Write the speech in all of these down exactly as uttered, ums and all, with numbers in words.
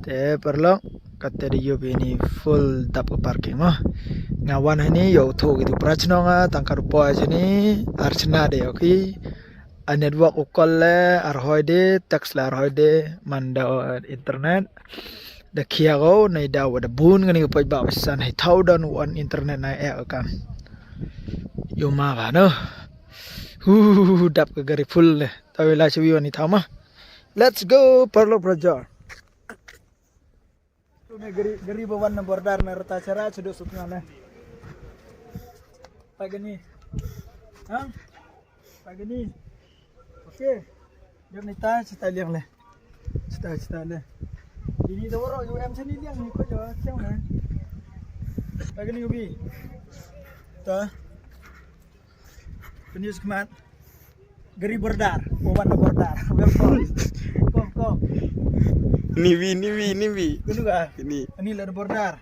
Te paralok, kate da yoh phi ini full dap ka parking mo. Nga wan hani yow thoh ki tu prach nong a, tang ka rupa jani, ar chna de yoh ki. A network u call le ar hoi de, text le ar hoi de, man da internet. Da khia ko, nei da wa da bun kani ka paidbah paisan hei thaw don wan internet na e ka kam. Yow ma ba no. Hu, dap ka gari full le. Tawi la chawi wan i thaw ma. Let's go, paralok praja. Tu me gari, gari ba wan na border na rata chara chudu sukna ne. Pagani. Ha? Pagani. Okay. Jom ni ta chita liang le. Chita, chita le. Ini da waro U M chani liang ni ko jo chang ne. Pagani ubi. Ta. Penyus kemat. Gari border. Bawan border. Welcome. Kom, kom. Niwi, niwi, niwi. Kenu ka? Ini. Ini le border.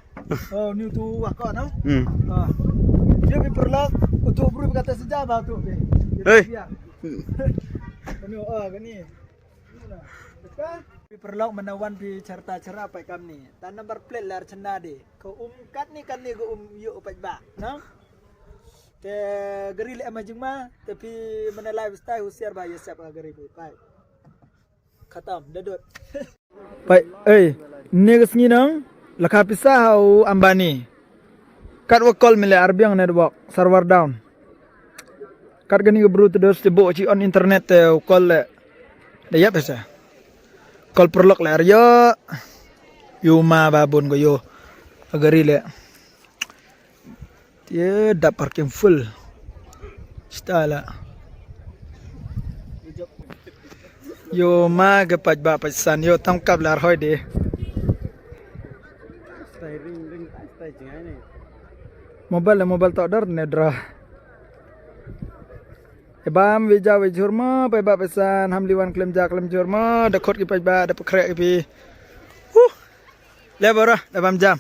Oh, ni tu wako no? Hmm. Ah. Dia pi paralok, utu bru kata seja ba tu pi. Hei. Kenu, ah, kani. Pi paralok mana wan pi charta chara pa kam ni. Tan number plate lar chena de. Ko um kat ni, kat ni ko um yoh paidbah, no? Te gari le em jingma, te phi mana lifestyle husiar ba ya sep gari phi, pai. Khatam, dadot. Pai, ei, ne ka sngi nang, la ka pisa ha u Ambani. Kat wa call mi le arbiang network, server down. Kat kani ka bru te dos te bo chi on internet te u call le. Da yap sa. Call paralok le ar yo. Yow ma ba bun ko yoh. A gari le. Ye dap parking full. Chita la. Yow ma ka paidbah paisan yow tang kap lar hoi de. Mobile le mobile to dar ne dra. E bam wi ja wi jhur mo, paidbah paisan, ham liwan klem ja klem jhur mo, da khot ki paidbah, da pakhreh ki pi. Huh. Le bora, da bam jam.